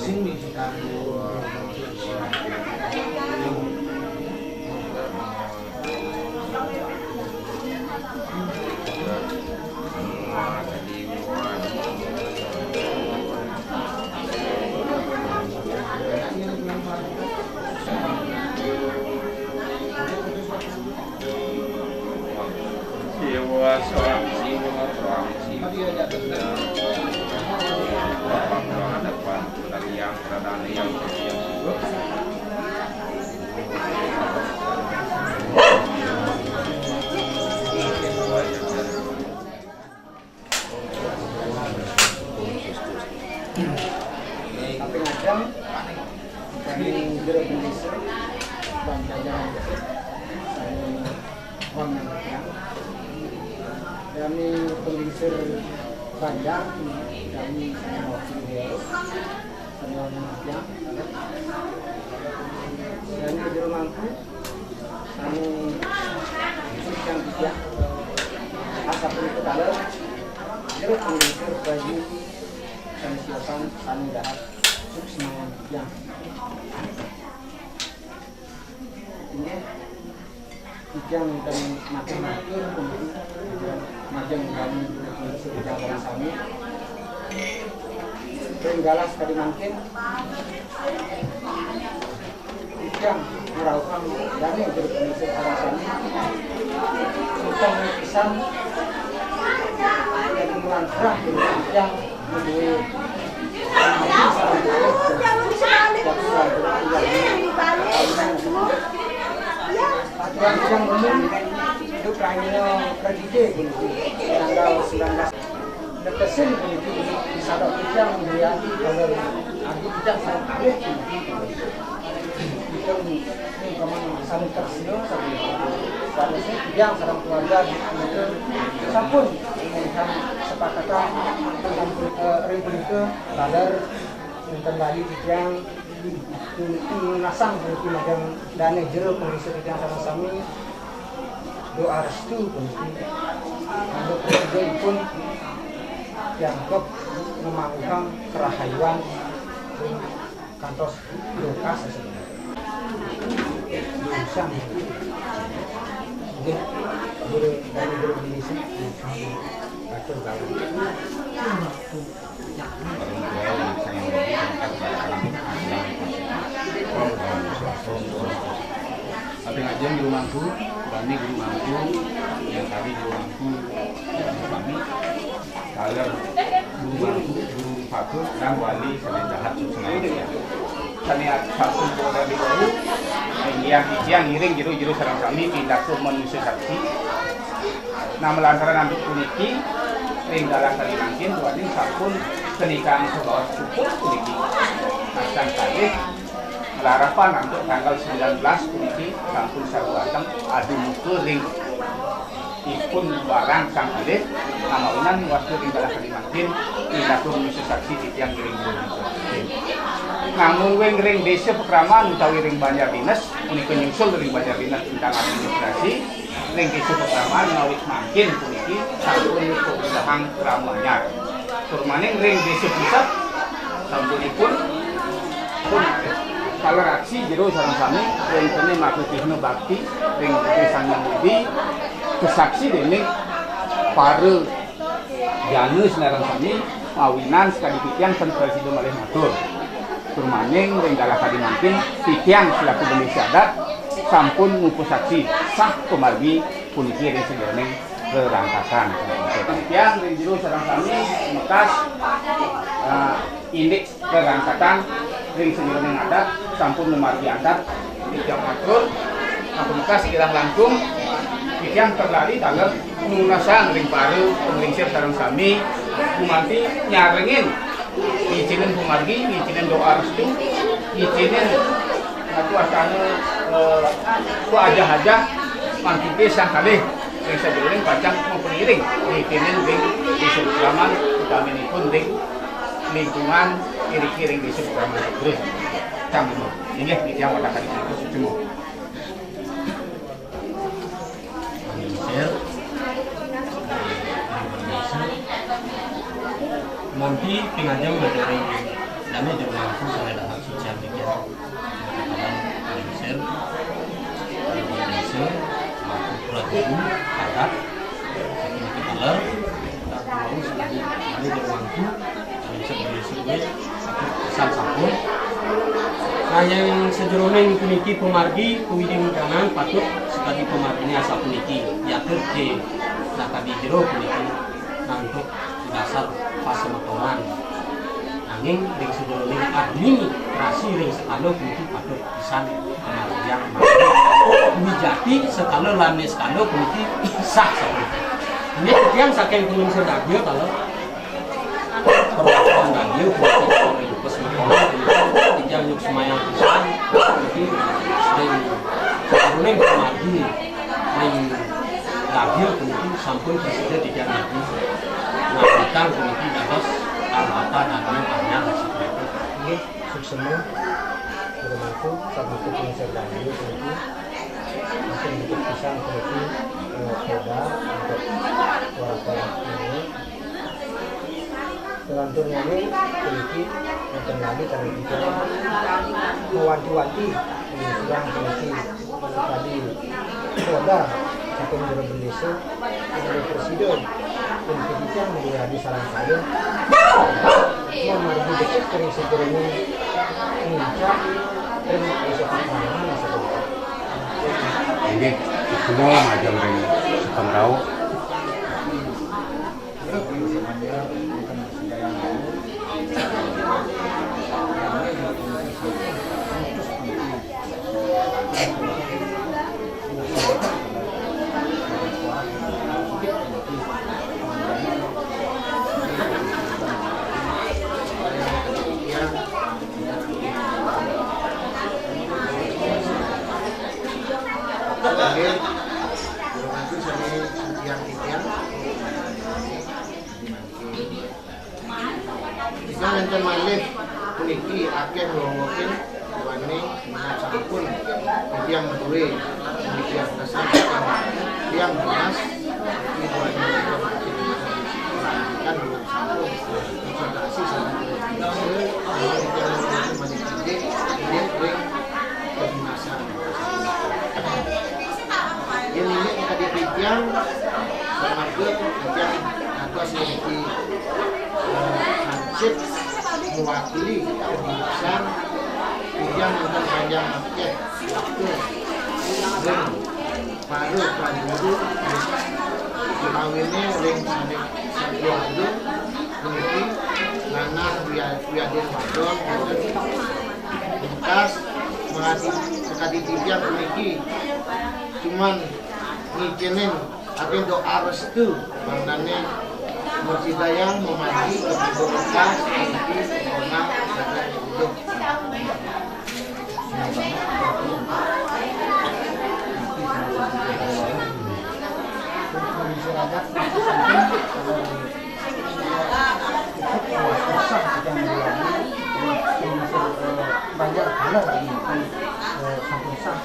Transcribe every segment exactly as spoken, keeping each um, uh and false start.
Siwa, Sang Siwa, Sang Siwa. Bapak doa depan, dari yang berada yang Samping ajeng, kami jero bendésa, Bang Jajang, kami Bang Nangkiang, kami penglingsir banjar, kami sami wakil jero, sami Bang Nangkiang, kami jero mangku, Kami titiang-titiang, asapunika taler, jero penglingsir bayi kami siosang sami dahat suksma titiang. Inggih, titiang wénten matur-matur, majeng kami titiang sami. Ring galah kadi mangkin, Titiang ngrauhang dané jero penglingsir sareng sami. Utang pisan dadi nglantrah jero titiang nduwé sareng sami. Jatuh lanturan yang aturan titiang umum, hidup rahina kredite puniki, tanggal sembilan belas. Netesin puniki, sadok titiang mulyati, kalau adi titiang sareng kalih puniki. Kita memang saling tersenyum, saling tersenyum. Titiang sareng keluarga, sampun melihat sepakatan, eh, ring punika, taler, wénten bali titiang, nunasang puniki majeng dané jero penglingsir titiang sareng sami. Doa restu puniki. Angguk ketiga ipun dianggep ngemanggang kerahayuan ring kantos dokas sebenarnya. Usang. Nggih, guru, kami guru Indonesia. Batur gaul. Tapi ngajeng juru mangku, bani juru mangku, yang tadi juru mangku, kami, taler juru mangku, juru patur, dan wali sami dahat suksma. Sami sampun bola di bawah, yang, yang ngiring juru-juru sareng sami, pindah ke manusia saksi. Nah, malantaran antuk puniki, ring galah kadi mangkin, duaning sampun kenikang sabaos puput puniki. Nah, sang kalih, malarapan antuk tanggal sembilan belas puniki, sampun saruateng adu muka ring ipun barang sang kalih, nah, mawinan wastu ring galah kadi mangkin, pinaka manusa saksi titiang ngiring jero. Nah, mungguing ring Désa Pakraman utawi ring Banjar Dinas, punika nyusul ring Banjar Dinas tentang administrasi, ring Désa Pakraman ngawit mangkin puniki sampun kaudahang krama anyar. Tur maning ring Désa Pusat, sampunipun pun kalaraksi jero sareng sami, wéntené makutihna bakti ring Ida Sang Hyang Widhi, kasaksi déning para jana sareng sami, mawinan sakadi titiang ten prasida malih matur. Tur maning ring galah kadi mangkin, titiang selaku bendésa adat sampun ngupasaksi sah pamargi puniki ring sajeroning rerangkatan. Titiang ring jero sareng sami mekas, ah, indik rerangkatan ring sajeroning adat sampun mamargi adat. Titiang matur, sampun mekas kirang langkung, titiang terlali taler nunasang ring para panglingsir sareng sami, gumanti nyarengin ngicénin pamargi, ngicénin doa restu, ngicénin atu astana, eh, ajah-ajah mangkin sang kalih ring sajeroning pacang mapangiring ngicénin ring Désa Pakraman, utaminipun ring lingkungan iriki ring Désa Pakraman. Terus, sang inggih titiang watakani suksma. Menyisir. Nanti pingajeng belajar Inggris. Dami jero. Saya dah suci yang dikira. Saya, saya, saya, adat, sakit kepala, tak tahu sekali, ada yang mampu, ada yang sedih, sedih, sakit, pesan sampun. Nah, yang sajeroning puniki pamargi, kuwiding kanan patut sakadi pamargine asapuniki, yatur ke sakadi jero puniki, nah, untuk dasar pasemetonan. Nanging ring sajeroning agni rasi ring sekala puniki patut pisan pamargiang. Wijati sekala lan niskala puniki sah sapuniki. Inggih titiang saking Gunung Sedagya kala perwakilan dagya puniki ring pasemetonan puniki titiang nyuksemayang pisan puniki ring sajeroning pamargi ring dagya puniki sampun prasida titiang niki. Nah, titiang puniki dados anggota dagya panjang sapuniki. Inggih, suksema. Pada mangku, sabuku pun sedaya puniki. Mungkin untuk pisang puniki, eh, Polda untuk warga ini. Kelanturnya ini puniki, yang terjadi karena kita mewanti-wanti, eh, sudah puniki tadi Polda saking jero bendesa, ada presiden, puniki titiang menjadi sareng kalian. Memargi becik kering sejerone, ngincak, ring wisata panganan, wisata. Inggih, kula majeng ring Sukun Rauh. Nah, enten malih puniki akeh wong-wonge duane minat sampun titiang duwe titiang kesan titiang belas iki duane kan minat sampun konsultasi sama titiang duwe malih gede ini ring kedinasan. Yen inggih kadi titiang, samarga titiang dados niki, eh, hansip mewakili kedinasan, titiang wonten panjang akeh waktu ring para prajuru, utawine ring sane keluarga niki, Nanah Wia-, Wiadin Wadon, wonten Bekas mengadi-, mengadi titiang puniki cuman ngicinin apindo arestu, mangdane mursidayang memaji kepada bekas puniki orang sadaya hidup. Masyarakat cukup, eh, susah kita mengulangi, eh, banyak hal lagi yang, eh, sampun sah.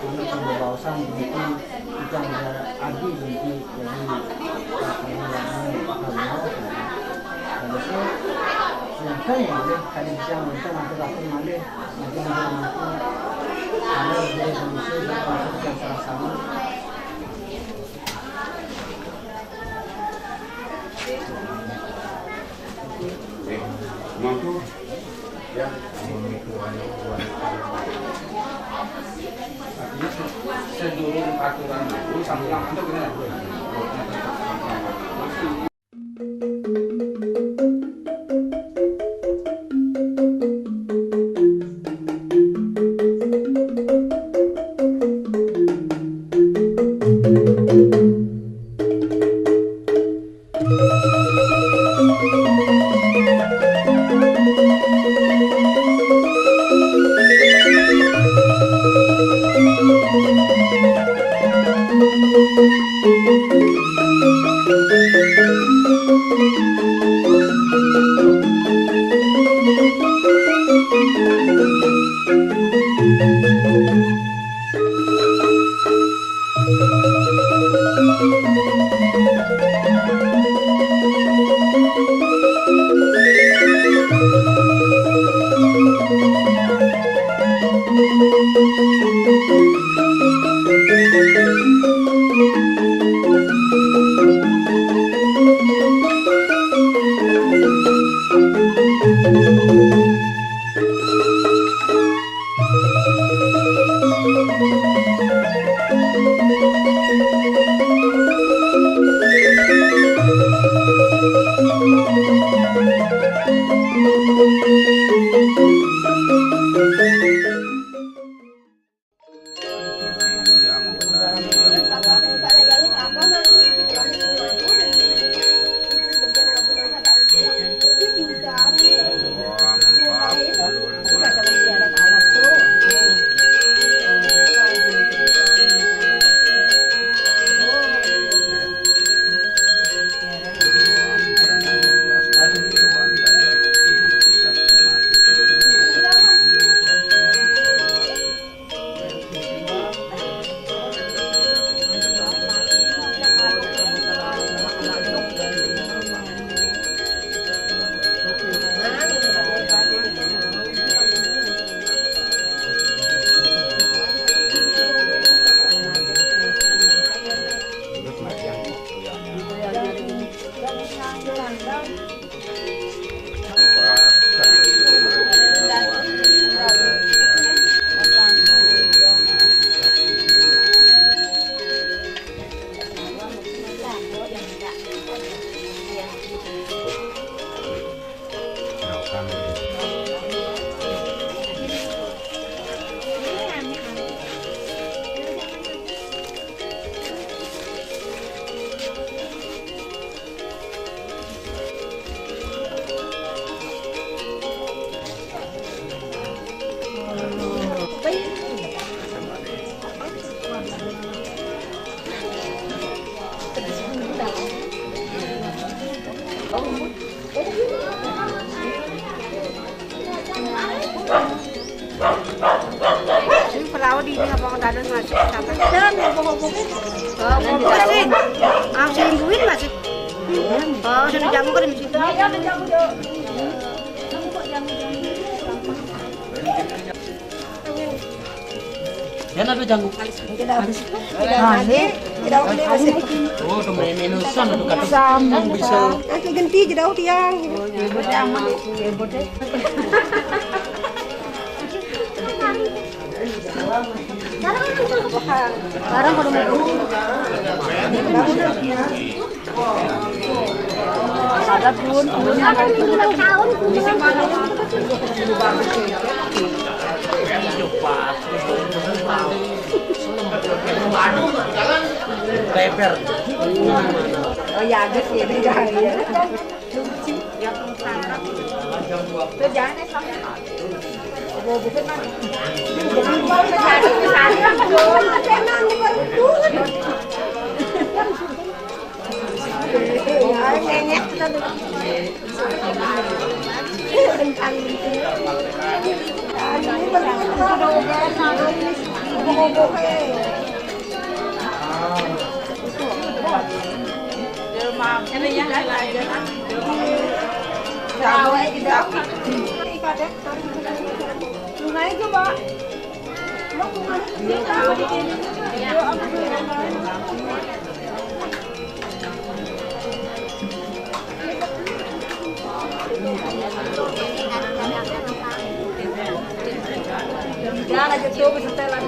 Karena pembebasan begitu kita bisa adi begitu, jadi, eh, pengulangan hal-hal. Jadi, yang saya boleh tadi siang minta nanti rapat malih, nanti nanti nanti ada dari Indonesia dan masuk yang sama-sama. Sedurung aturan dulu sampai yang untuk ini. Ini perahu di ini apa dalan masih sampai. Dan obo-obo. Oh, obo-obo sih. Ah, selingkuhin masih. Oh, sudah jamu kan di situ. Iya, ada jamu, Jo. Yan, ada jamu. Nah, ini. Oh, tuh main minusan tuh kan. Sama. Bisa. Aku ganti jeda tiang. Barang kalau mau. Ada pun, pun. Beber. Oh ya, ada sih, ada ya. Tuh, jangan ya, Sam. Ada bukan, Mang. Jangan, Mang. Jangan, Mang. Jangan aja tuh setelan.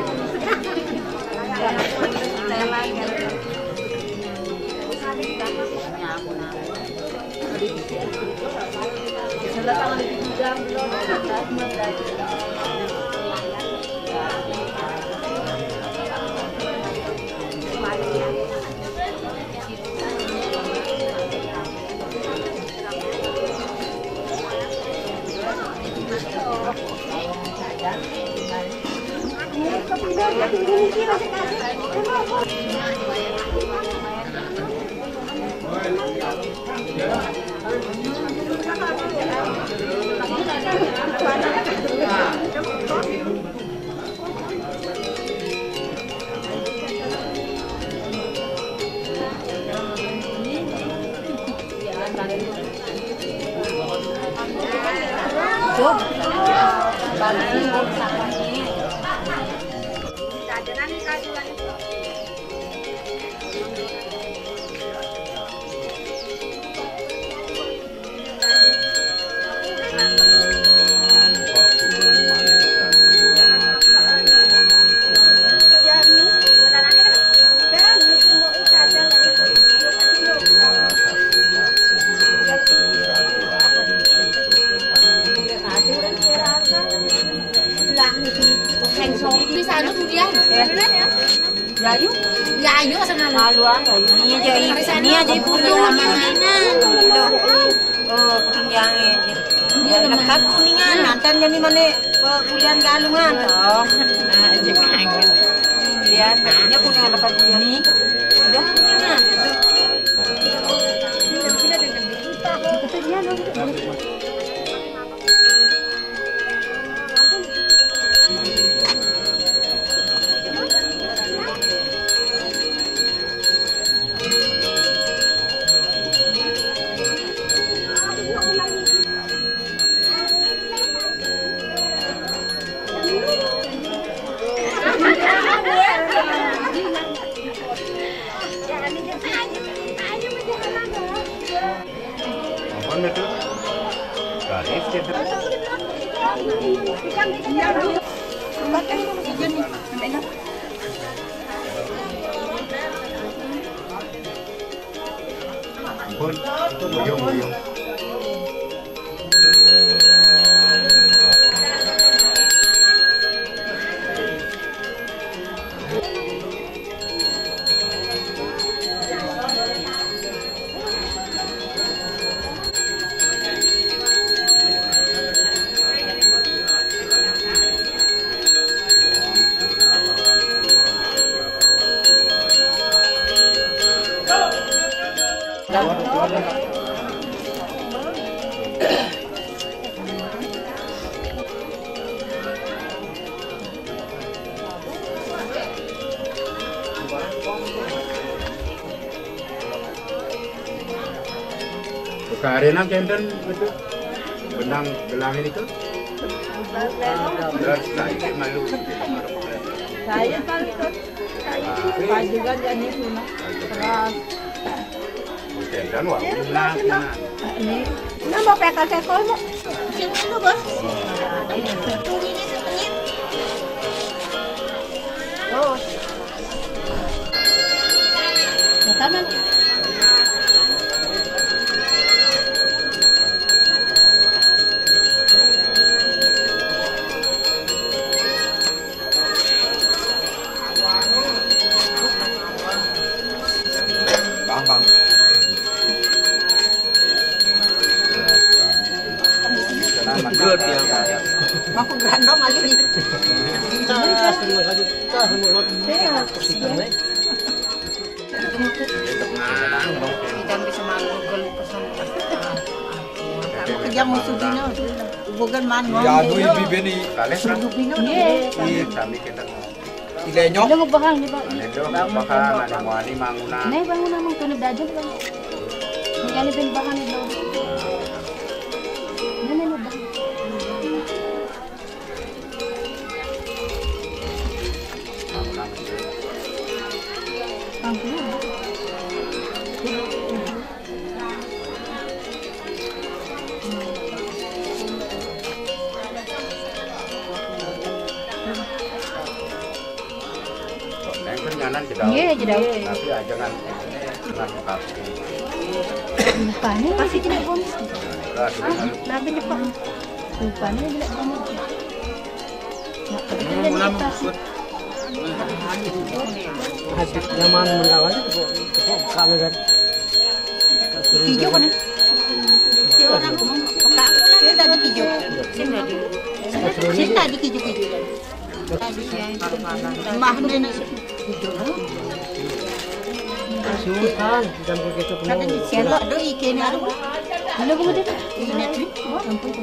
Setelan. Bisa anu, Budi, ya? Yayu? Yayu, asal malu. Malu, ah, Yayu. Ini aja, ini aja ibu lu. Mana? Lo. Oh, Kuningan. Yang dekat Kuningan, nantan jadi mana? Kuliah Galungan. Oh. Ah, aja kangen. Kuliah, dia Kuningan dekat dia. Ini. Udah Kuningan. Apa itu? Garis gitu. Ampun, buyung, buyung. Karena kenten itu benang gelang itu. Terus saya malu. Saya paling ke pajugan kan itu nah. Keras. Kenten wah. Ini. Ini mau pakai kekol mau. Sini dulu, Bos. Tunggu ini sebentar. Oh. Rekaman. Bang, bang. Good ya, Bang. Aku gerandong aja nih. Kita semua saja, kita semua. Ikan bisa manggul pesan. Aku kerja musuh dino. Bukan man. Ya, aduh, ibi beni. Sudu bino. Iya. Kami kita. Ilenyok. Ilenyok bahang di bang. Ilenyok bahang, ada muani mangunan. Nih bangun amang tuh nih belajar bang. Ini kan ben bahan itu. Ini nih bang. Neng kan nyanan jedau. Iya, jedau. Tapi aja ngan, ngan kasih. Bukannya masih tidak bonus. Enggak, sudah. Nanti cepat. Bukannya tidak bonus. Nggak, kita jadi kasih. Nyaman melawan itu kok, kok kangen kan. Hijau kan? Hijau orang peka. Kita di hijau. Kita di hijau-hijau. Mah nenek. Susan, jangan begitu. Kata di siapa? Aduh, ikan aduh. Belum udah. Ini tuh.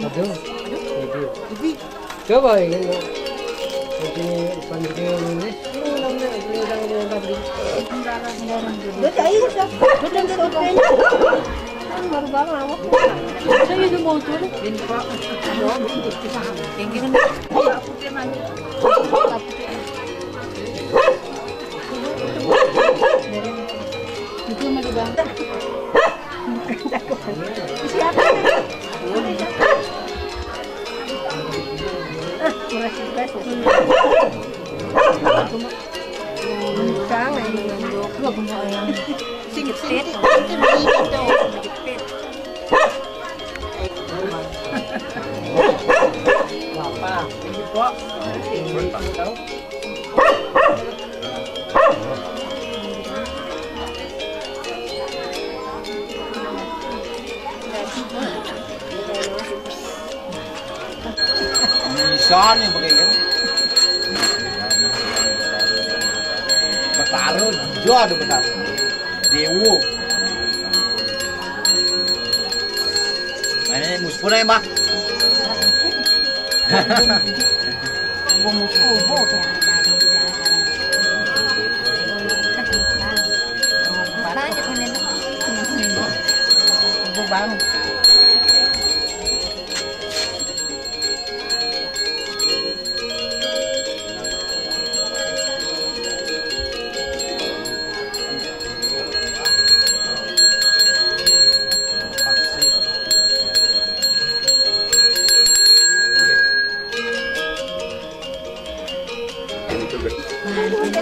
Aduh. Aduh. Coba ini mau. Ini ikan gede ini. Ini namanya ini udah mau udah beli. Udah cair sih. Udah udah udah. Kan baru bangun awak. Saya itu mau turun. Ini Pak. Yang gini. Itu mau dibangun. Siapa? Kurang stres. Sang, ini. Sing, sing, sing, sing, sing. Apa? Ini kok. Bisa nih begini kan. Betara, dia ada betara. Dewo. Nah, ini muspura ya, Mbak. Gua muspura. Mana aja kan ini? Gua bang.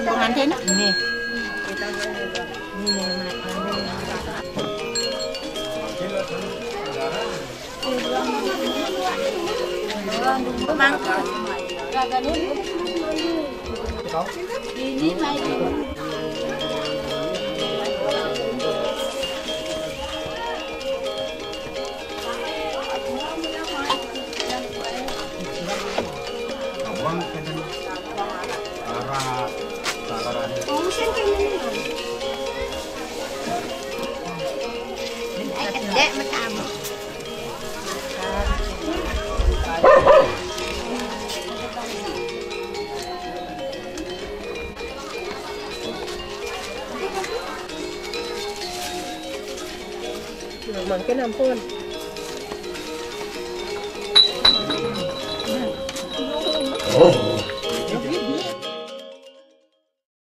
Pengantin ini. Ay, kadek, matabang. Mangke nampun.